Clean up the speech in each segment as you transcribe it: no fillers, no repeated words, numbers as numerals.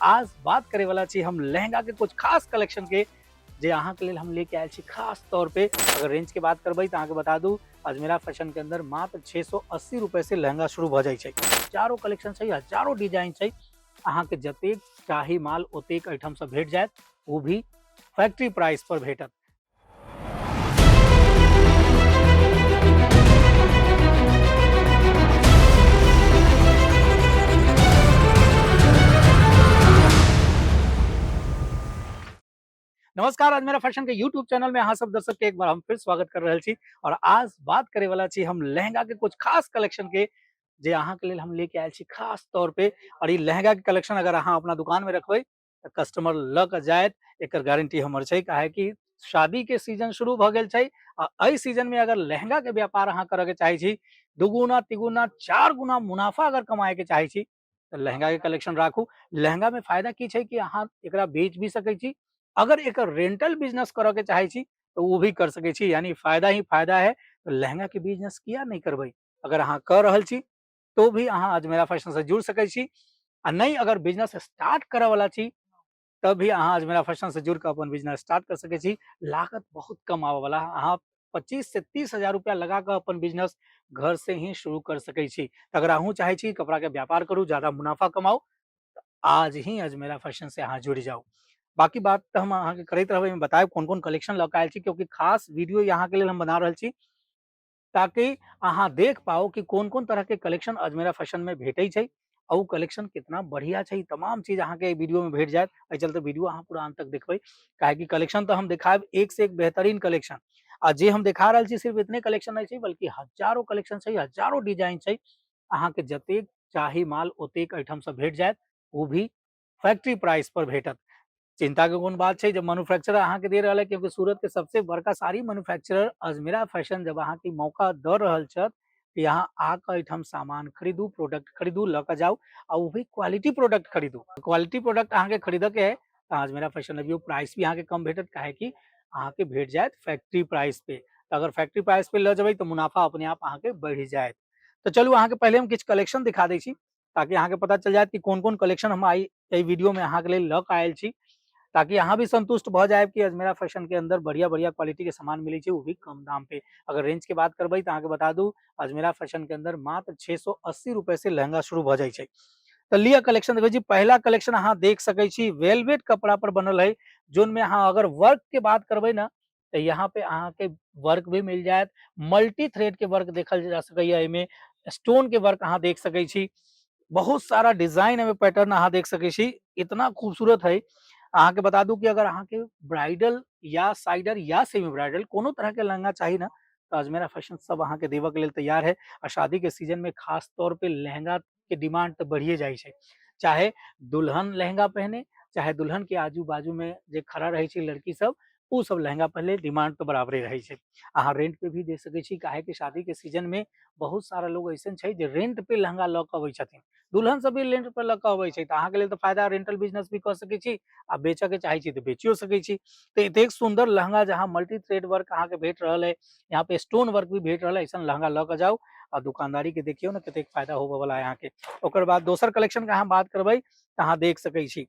आज बात करे वाला छी हम लहंगा के कुछ खास कलेक्शन के, जे अहाँ के लेल हम लेके आयल छी खास तौर पे। अगर रेंज के बात करबै तऽ अहाँके बता दू अजमेरा फैशन के अंदर मात्र 680 रुपए से लहंगा शुरू भऽ जाइ छै। चारो कलेक्शन छै, हजारो डिजाइन छै, अहाँके जतेक चाही माल ओतेक एहिठाम से भेट जायत, वो भी फैक्ट्री प्राइस पर भेटत। नमस्कार, अजमेरा फैशन के यूट्यूब चैनल में अहाँ सब दर्शक के एक बार हम फिर स्वागत कर रहल छी। और आज बात करे वाला छी हम लहंगा के कुछ खास कलेक्शन के, जे अहाँ के लेल हम लेके आयल छी खास तौर पे। और ई लहंगा के कलेक्शन अगर अहाँ अपना दुकान में रखबै तऽ कस्टमर लऽ कऽ जायत, एकर गारंटी हमर छै। काहे कि शादी के सीजन शुरू भऽ गेल छै आ एहि सीजन में अगर लहंगा के व्यापार अहाँ करऽ के चाहै छी, दुगुना तिगुना चार गुना मुनाफा अगर कमाए के चाहै छी तऽ लहंगा के कलेक्शन राखू। लहंगा में फायदा की छै कि अहाँ एकरा बेच भी सकै छी, अगर एकर रेंटल बिजनेस करऽ के चाहै छी तऽ ओ भी कर सकै छी, यानी फायदा ही फायदा है। तऽ लहंगा के बिजनेस किया नहीं करबै? अगर अहाँ कऽ रहल छी तो भी अहाँ अजमेरा फैशन से जुड़ सकै छी, आ नहीं अगर बिजनेस स्टार्ट करऽ वाला छी तब भी अहाँ अजमेरा फैशन से जुड़ कऽ अपन बिजनेस स्टार्ट कर सकै छी। लागत बहुत कम आबऽ वाला, अहाँ 25 से 30 हजार रुपया लगा कऽ अपन बिजनेस घर से ही शुरू कर सकै छी। अगर अहूँ चाहै छी कपड़ा के व्यापार करू, ज्यादा मुनाफा कमाउ, तऽ आज ही अजमेरा फैशन से अहाँ जुड़ि जाउ। बाकी बात तऽ हम अहाँके करैत रहबै, बतायब कोन कोन कलेक्शन लऽ कऽ आयल छी, क्योंकि खास वीडियो अहाँके लेल हम बना रहल छी ताकि अहाँ देख पाओ कि कोन कोन तरह के कलेक्शन अजमेरा फैशन में भेटै छै आ ओ कलेक्शन कितना बढ़िया छै। तमाम चीज अहाँके एहि वीडियो में भेट जायत। एहि चलते वीडियो अहाँ पूरा अंत तक देखबै, काहेकि कलेक्शन तऽ हम देखायब एक से एक बेहतरीन कलेक्शन। आ जे हम देखा रहल छी सिर्फ इतने कलेक्शन नहि छै, बल्कि हजारो कलेक्शन छै, हजारो डिजाइन छै। अहाँके जतेक चाही माल ओतेक एहिठाम से भेट जायत, वो भी फैक्ट्री प्राइस पर भेटत। चिंता के कोन बात छै जब मैन्युफैक्चरर अहाँके दे रहल है, क्योंकि सूरत के सबसे बड़का साड़ी मैन्युफैक्चरर अजमेरा फैशन जब अहाँके मौका दऽ रहल छथि कि अहाँ आके एहिठाम सामान खरीदू, प्रोडक्ट खरीदू, लऽ कऽ जाउ, आ ओ भी क्वालिटी प्रोडक्ट खरीदू। क्वालिटी प्रोडक्ट अहाँके खरीदऽ के है तऽ अजमेरा फैशन अबियौ, प्राइस भी अहाँके कम भेटत, काहे कि अहाँके भेट जायत फैक्ट्री प्राइस पे। तऽ अगर फैक्ट्री प्राइस पे लऽ जेबै तऽ मुनाफा अपने आप अहाँके बढ़ि जायत। तऽ चलू अहाँके पहिले हम किछु कलेक्शन दिखा दै छी ताकि अहाँके पता चल जायत कि कोन कोन कलेक्शन हम आइ एहि वीडियो में अहाँके लेल लऽ कऽ आयल छी, ताकि अहाँ भी संतुष्ट भऽ जायब कि अजमेरा फैशन के अंदर बढ़िया बढ़िया क्वालिटी के सामान मिलै छै, वो भी कम दाम पे। अगर रेंज के बात करबै तऽ अहाँके बता दू अजमेरा फैशन के अंदर मात्र 680 रुपए से लहंगा शुरू भऽ जाइ छै। तऽ लिअ कलेक्शन देखै छी। पहला कलेक्शन अहाँ देख सकै छी वेलवेट कपड़ा पर बनल है, जोन में अहाँ अगर वर्क के बात करबै ने तऽ यहाँ पे अहाँके वर्क भी मिल जायत, मल्टी थ्रेड के वर्क देखल जा सकैया, एहिमे स्टोन के वर्क अहाँ देख सकै छी, बहुत सारा डिजाइन एहिमे पैटर्न अहाँ देख सकै छी, इतना खूबसूरत है। अहाँके बता दू कि अगर अहाँके ब्राइडल या साइडर या सेमी ब्राइडल कोनो तरह के लहंगा चाही ना तऽ अजमेरा फैशन सब अहाँके देबऽ के लेल तैयार है। आ शादी के सीजन में खास तौर पे लहंगा के डिमांड तऽ बढ़िए जाइ छै, चाहे दुल्हन लहंगा पहने चाहे दुल्हन के आजू बाजू में जे खड़ा रहै छै लड़की सब, ओ सब लहंगा पहले, डिमांड तऽ बराबरे रहै छै। अहाँ रेंट पे भी दे सकै छी, काहे कि शादी के सीजन में बहुत सारा लोग ऐसन छै जे रेंट पे लहंगा लऽ कऽ अबै छथिन, दुल्हन सब भी रेंट पे लऽ कऽ अबै छै। तऽ अहाँके लेल तऽ फायदा, रेंटल बिजनेस भी कऽ सकै छी आ बेचऽ के चाहै छी तऽ बेचियो सकै छी। तऽ एतेक सुन्दर लहंगा जहाँ मल्टी थ्रेड वर्क अहाँके भेट रहल है, यहाँ पे स्टोन वर्क भी भेट रहल है, ऐसन लहंगा लऽ कऽ जाउ आ दुकानदारी के देखियौ ने कतेक फायदा होबऽ वाला है अहाँके। ओकर बाद दोसर कलेक्शन के अहाँ बात करबै तऽ अहाँ देख सकै छी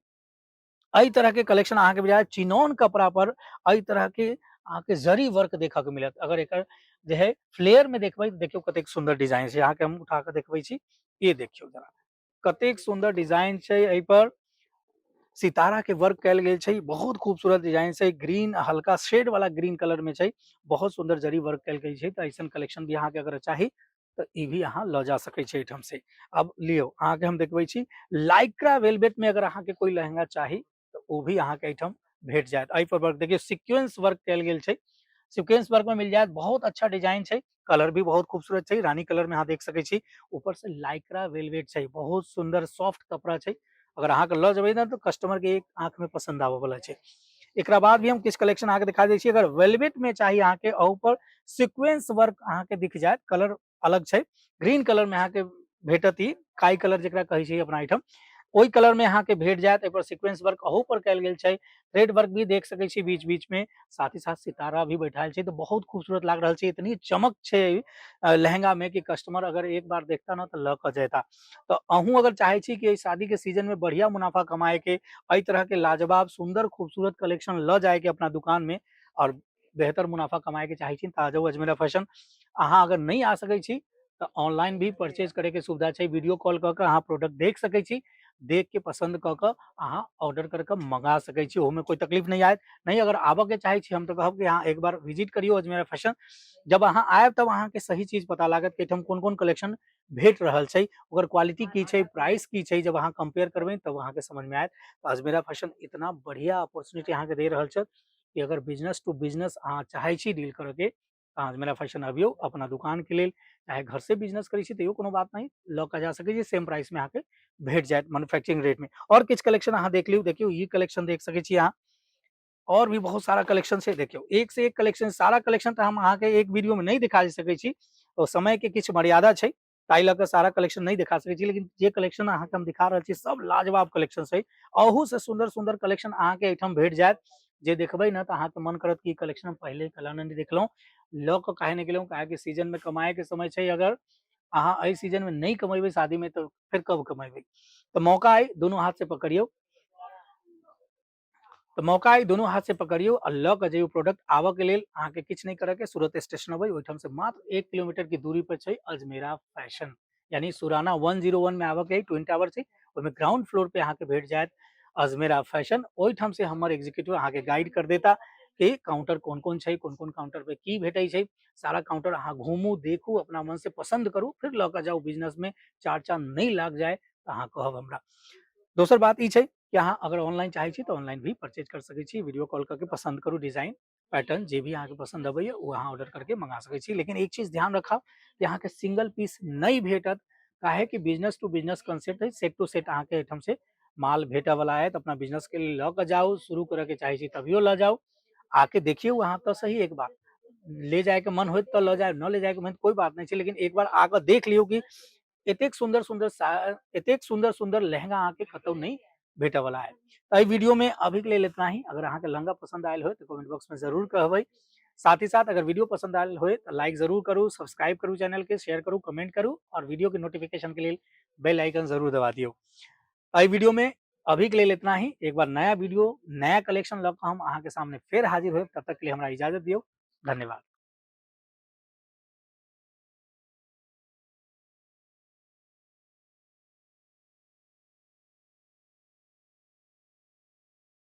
एहि तरह के कलेक्शन अहाँके बुझायत चिनौन कपड़ा पर एहि तरह के अहाँके जरी वर्क देखऽ के मिलत। अगर एकर जे है फ्लेयर में देखबै तऽ देखियौ कतेक सुन्दर डिजाइन छै, अहाँके हम उठा कऽ देखबै छी, ये देखियौ जरा कतेक सुन्दर डिजाइन छै, एहि पर सितारा के वर्क कयल गेल छै, बहुत खूबसूरत डिजाइन छै, ग्रीन हल्का शेड वाला ग्रीन कलर में छै, बहुत सुन्दर जरी वर्क कयल गेल छै। तऽ ऐसन कलेक्शन भी अहाँके अगर चाही तऽ ई भी अहाँ लऽ जा सकै छी एहिठाम से। अब लियौ अहाँके हम देखबै छी लाइक्रा वेलवेट में अगर अहाँके कोई लहंगा चाही तऽ ओ भी अहाँके एहिठाम भेट जायत। एहि पर वर्क देखियौ सिक्वेंस वर्क कयल गेल छै, सिक्वेंस वर्क में मिल जायत, बहुत अच्छा डिजाइन छै, कलर भी बहुत खूबसूरत छै, रानी कलर में अहाँ देख सकै छी, ऊपर से लाइक्रा वेलवेट छै, बहुत सुंदर सॉफ्ट कपड़ा छै। अगर अहाँके लऽ जेबै ने तऽ कस्टमर के एक आंख में पसंद आबऽ वाला छै। एकरा बाद भी हम किछु कलेक्शन अहाँके दिखा दै छी। अगर वेलवेट में चाही अहाँके, अहू पर सिक्वेंस वर्क अहाँके दिख जायत, कलर अलग छै, ग्रीन कलर में अहाँके भेटत ई काई कलर जकरा कहै छै अपना एहिठाम। ओहि कलर में अहाँ के भेट जायत। एहि पर सीक्वेंस वर्क अहू पर कयल गेल छै, थ्रेड वर्क भी देख सकै छी बीच बीच में, साथ ही साथ सितारा भी बैठायल छै, तऽ बहुत खूबसूरत लाग रहल छै। इतनी चमक छै लहंगा में कि कस्टमर अगर एक बार देखता ना तऽ लऽ कऽ जेता। तऽ अहूँ अगर चाहे छी कि एहि शादी के सीजन में बढ़िया मुनाफा कमाए के, एहि तरह के लाजवाब सुंदर खूबसूरत कलेक्शन लऽ जाए के अपना दुकान में और बेहतर मुनाफा कमाए के चाहे छी, तऽ आ जाउ अजमेरा फैशन। अहाँ अगर नहीं आ सकै छी तऽ ऑनलाइन भी परचेज करे के सुविधा छै, वीडियो कॉल कऽ के अहाँ प्रोडक्ट देख सकै छी, देख के पसंद कऽ के अहाँ ऑर्डर कर के मंगा सकै छी, ओहोमे कोई तकलीफ नहीं आयत। नहीं अगर आबऽ के चाहे छी, हम तऽ कहब कि अहाँ एक बार विजिट करियौ अजमेरा फैशन। जब अहाँ आयब तब अहाँके सही चीज पता लागत कि एहिठाम कोन कोन कलेक्शन भेट रहल छै, ओकर क्वालिटी की छै, प्राइस की छै। जब अहाँ कंपेयर करबै तब अहाँके समझ में आयत। तऽ अजमेरा फैशन इतना बढ़िया अपॉर्चुनिटी अहाँके दे रहल छै कि अगर बिजनेस टू बिजनेस अहाँ चाहै छी डील करऽके, तऽ अजमेरा फैशन अबियौ अपना दुकान के लेल, चाहे घर से बिजनेस करै छी तैयो कोनो बात नहीं, लऽ कऽ जा सकै छी, सेम प्राइस में अहाँके भेट जायत मैन्युफैक्चरिंग रेट में। और किछु कलेक्शन अहाँ देख लियौ, देखियौ ई कलेक्शन देख सकै छी अहाँ, और भी बहुत सारा कलेक्शन छै। देखियौ एक से एक कलेक्शन, सारा कलेक्शन तऽ हम अहाँके एक वीडियो में नहीं दिखा सकै छी, और समय के किछु मर्यादा छै ताहि लऽ कऽ सारा कलेक्शन नहीं दिखा सकै छी, लेकिन जे कलेक्शन अहाँके हम दिखा रहल छी सब लाजवाब कलेक्शन छै। अहू से सुंदर सुंदर कलेक्शन अहाँके एहिठाम भेट जायत, जे देखबै ने तऽ अहाँके मन करत कि ई कलेक्शन हम पहिले कला नहि देखलहुँ, लऽ कऽ काहे नहि गेलहुँ, काहे कि सीजन में कमाए के समय छै। अगर अहाँ एहि सीजन में नहीं कमेबै शादी में तऽ फेर कब कमेबै? तऽ मौका अइ दुनू हाथ से पकड़ियौ, तऽ मौका अइ दुनू हाथ से पकड़ियौ आ लऽ कऽ जइयौ प्रोडक्ट। आबऽ के लेल अहाँके किछु नहि करऽ के, सूरत स्टेशन अबै, ओहिठाम से मात्र 1 किलोमीटर के दूरी पर छै अजमेरा फैशन, यानी सुराना 101 में आबऽ के अइ, ट्विन टावर छै, ओहिमे ग्राउंड फ्लोर पे अहाँके भेट जायत अजमेरा फैशन। ओहिठाम से हमर एग्जीक्यूटिव अहाँके गाइड कर देता कि काउंटर कोन कोन छै, कोन कोन काउंटर पे की भेटै छै। सारा काउंटर अहाँ घूमू, देखू, अपना मन से पसंद करू, फिर लऽ कऽ जाउ। बिजनेस में चार चांद नहीं लाग जाए तऽ अहाँ कहब हमरा। दोसर बात ई छै कि अहाँ अगर ऑनलाइन चाहै छी तऽ ऑनलाइन भी परचेज कर सकै छी, वीडियो कॉल करके पसंद करू, डिजाइन पैटर्न जे भी अहाँके पसंद अबैया ओ अहाँ ऑर्डर करके मंगा सकै छी। लेकिन एक चीज ध्यान रखब कि अहाँके सिंगल पीस नहीं भेटत, काहे कि बिजनेस टू बिजनेस कंसेप्ट है, सेट टू सेट अहाँके एहिठाम से माल भेटऽ वाला है। तऽ अपना बिजनेस के लिए लऽ कऽ जाउ, शुरू करऽ के चाहै छी तभियो लऽ जाउ, आके देखियौ अहाँ तऽ सही, एक बार ले जायके मन होइत तऽ लऽ जायब, न ले जायके मन कोई बात नहीं छै, लेकिन एक बार आके देख लियौ कि एतेक सुंदर सुंदर एतेक सुंदर सुंदर लहंगा अहाँके कतौ नहीं भेटऽ वाला है। तऽ एहि वीडियो में अभी के लेल इतना ही। अगर अहाँके लहंगा पसंद आयल हो तऽ कमेंट बॉक्स में जरूर कहबै, साथ ही साथ अगर वीडियो पसंद आयल हो तऽ लाइक जरूर करू, सब्सक्राइब करू चैनल के, शेयर करू, कमेंट करू और वीडियो के नोटिफिकेशन के लेल बेल आइकन जरूर दबा दियौ। एहि वीडियो में अभी के लेल इतना ही। एक बार नया वीडियो नया कलेक्शन लऽ कऽ हम अहाँके सामने फेर हाजिर होब, तब तक के लिए हमरा इजाजत दियौ। धन्यवाद।